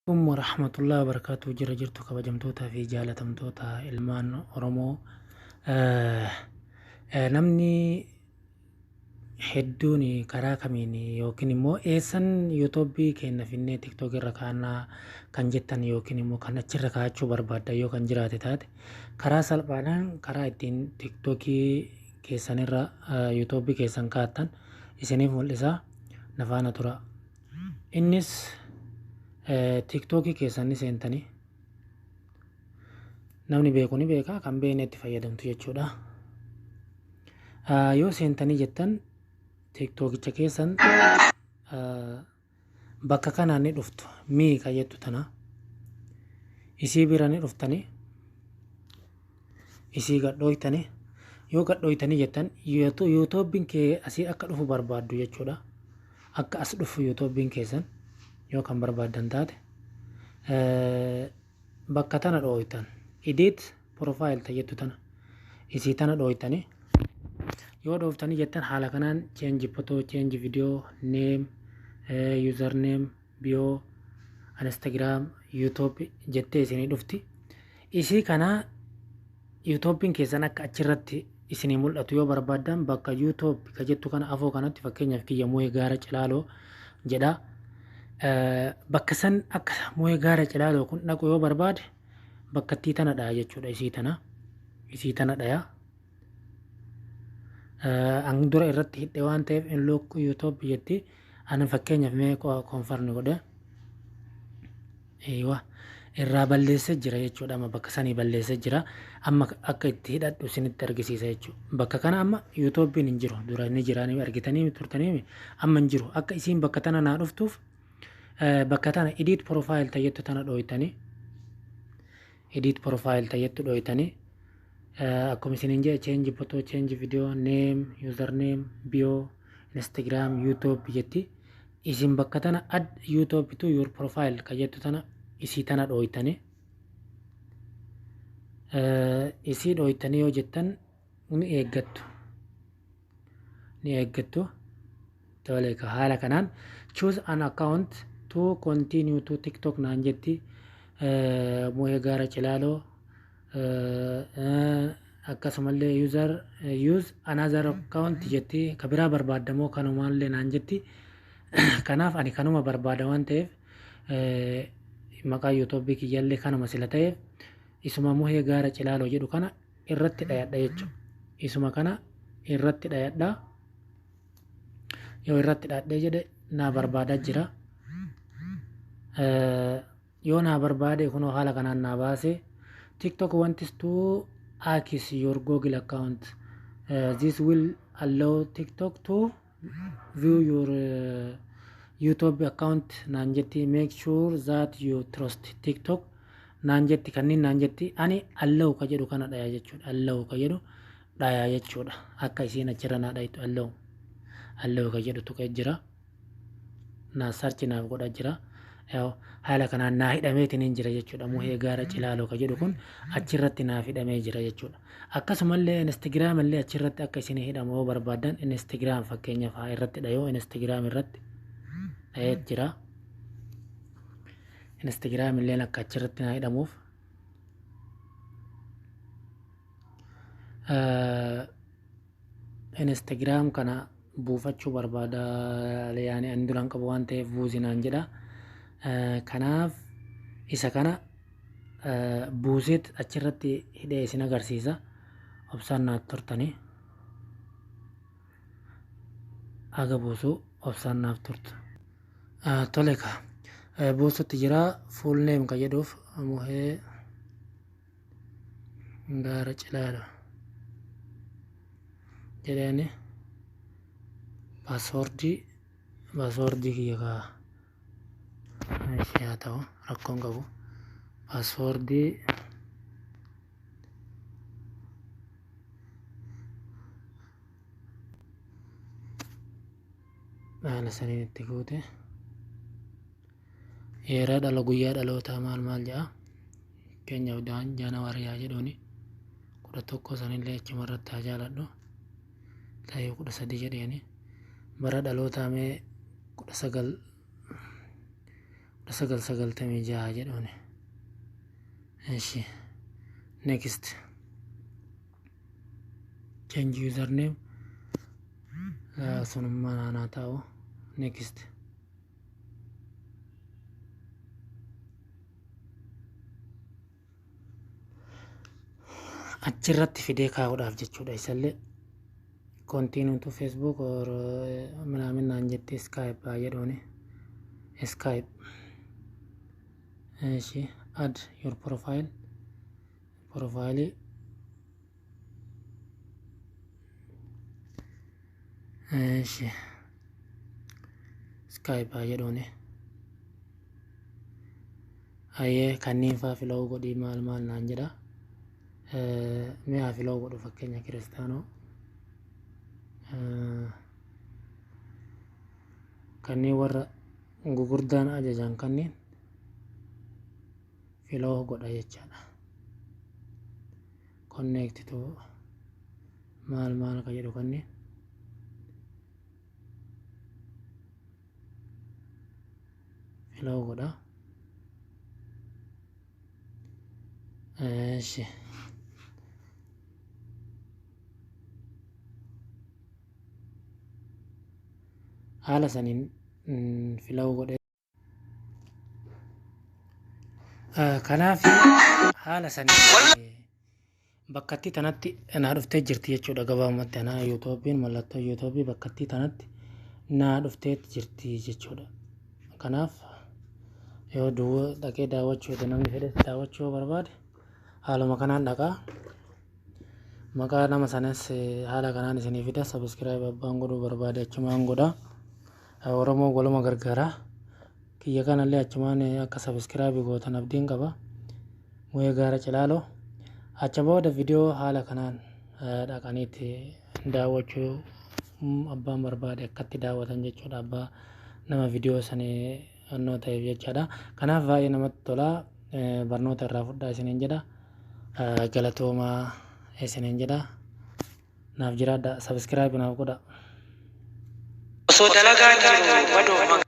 Alaikum warahmatullahi wabarakatuh. Jira jirtu kabajamtootaa fi jaalatamtoota ilmaan Oromoo. Namni hedduun karaa kamiin yookiin immoo eessan yuutuubii keenya finnee tiktook irra kaa'annaa kan jettan yookiin immoo kan achirra kaa'achuu barbaaddan yoo kan jiraate taate, karaa salphaadhaan karaa ittiin tiktookii keessanirra yuutuubii keessan kaa'attan isiniif mul'isaa, na faana tura. Innis tiktookii keessan ni seentanii, namni beeku ni beeka, kan beekne itti fayyadamtu jechuudha. Yoo seentanii jettan tiktookicha keessan bakka kanaan ni dhuftu, mii ka jettu tana isii bira ni dhuftanii, isii gadhooytanii. Yoo gadhooytanii jettan yuutuubiin kee asii akka dhufu barbaaddu jechuudha. Akka as dhufu yuutuubiin keessan yoo kan barbaaddan taate bakka tana dhooytan, edit profile ta jettu tana isii tana dhooytanii. Yoo dhooftanii jettan haala kanaan change photo, change video, name, username, bio, Instagram, YouTube jettee isinii dhufti. Isii kana yuutuubiin keessan akka achirratti isinii mul'atu yoo barbaaddan bakka YouTube ka jettu kana afoo kanatti, fakkeenyaaf kiyya Muhee Gaara Cilaaloo jedha. Bakka san akka Muhee Gaara Cilaaloo kun dhaqu yoo barbaade bakka ittii tana dhaya jechuudha. Isii tana, isii tana dhaya. An dura irratti hidhe waan ta'eef unlock YouTube jetti. Ani fakkeenyaaf mee confirm godhe. Eeywa, irraa balleessee jira jechuudha. Amma bakka sanii balleessee jira. Amma akka itti hidhadhu isinitti argisiisa jechuudha. Bakka kana amma yuutuubiin hin jiru. Dura ni jira, ni argitanii turtanii, amma hin jiru. Akka isiin bakka tana naa dhuftuuf bakka tana edit profile tajettu tana dhooytanii, edit profile tajettu dhooytanii, akkuma isiniin jedhe change photo, change video, name, username, bio, Instagram, YouTube jetti. Isin bakka tana add YouTube to your profile ka jettu tana isii tana dhooytanii. Isii dhooytanii yoo jettan ni eeggattu, ni eeggattu. Tole, ka haala kanaan choose an account to continue to TikTok naan jetti. Muhee Gaara Cilaaloo, akkasumallee user use another account jetti. Ka biraa barbaaddamoo kanumaallee naan jetti. Kanaaf ani kanuma barbaada waan ta'eef, maqaa yuutuubii kiyyallee kanuma sila ta'eef, isuma Muhee Gaara Cilaaloo jedhu kana irratti dhayadha jechuudha. Isuma kana irratti dhayadha. Yoo irratti dhadhee jedhe naa barbaadaa jira. Yoo naa barbaade kunoo haala kanaan naa baase. TikTok wants to access your Google account. This will allow TikTok to view your YouTube account naan jetti. Make sure that you trust TikTok naan jetti, kanneen naan jetti. Ani allow ka jedhu kana dhaya jechuudha. Allow ka jedhu dhaya jechuudha. Akka isiin achirra naa dhayitu allow. Allow ka jedhu tuqee jira. Naa search naaf godha jira. Haala kanaan naa hidhameetiin jira jechuudha. Muhee Gaara Cilaaloo ka jedhu kun achirratti naaf hidhamee jira jechuudha. Akkasumallee Instagram illee achirratti akka isin hidhamu yoo barbaaddan, Instagram fakkeenyaaf haa irratti dhayoo. Instagram irratti dhayee jira. Instagram illeen akka achirratti naa hidhamuuf Instagram kana buufachuu barbaada yaani ani duraan qabu waan ta'eef buusinaan jedha. Kanaaf isa kana buuseet achirratti hidhee isin agarsiisa. Obsaan naaf turtanii. Haga buusuu obsaan naaf turtu. Tole, ka buusutti jira. Full name ka jedhuuf Muhee Gaara Cilaalo jedheeni. Paaswoordii kiyya kaa ishee haa ta'u, rakkoon qabu. Paaswoordii haala saniin itti guute. Yeroo dhala, guyyaa dhalootaa maal maal jedha. Fakkeenyaaf Jaanawaarii haa jedhuuni, 11 sanillee achuma irratti haa jaaladhu ta'ee 13 jedheeni. Bara dhalootaa mee 19 1996 jedhuuni. Ishi, next, change username, sunummaa naanaa ta'u, next. Achirratti fidee kaa'uudhaaf jechuudha. Isallee continue to Facebook or ምናምን naan jette, skip haa jedhuuni, skip. እሺ, add your profile, profile. እሺ, skip haa jedhuuni. Hayyee, kanneen faa follow godhii maal maal naan jedha. Mee haa follow godhu, fakkeenya kiristaanoo kanneen warra gugurdaan ajajan kanneen follow godha jechaadha. Connect to maal maal ka jedhu kanneen follow godha. እሺ, haala saniin follow godhe. Kanaaf haala saniin bakkattii tanatti naa dhuftee jirti jechuudha. Gabaabumatti anaa YouTubeiin mallattoo YouTubeii bakkattii tanatti naa dhuftee jirti jechuudha. Kanaaf yoo duwwaa dhaqee daawwachuu fedhe, namni fedhe daawwachuu yoo barbaade, haaluma kanaan dhaqaa. Maqaa nama sanas haala kanaan isinii fida. Subscribe abbaan godhuu barbaade achumaan godha. Oromoo waluma gargaara. Kiyya kanallee achumaan akka subscribe gootan abdiin qaba. Mu'ee gaara cilaaloo. Acha booda viidiyoo haala kanaan dhaqaniitti daawwachuu abbaan barbaade akkatti daawwatan jechuudha. Abbaa nama viidiyoo sanii annoo ta'eef jechaadha. Kanaaf baay'ee namatti tola. Barnoota irraa fudhaa isiniin jedha. Galatoomaa isiniin jedha. Naaf jiraadha. Subscribe naaf godha. Osoo dalagaan jiru badoo.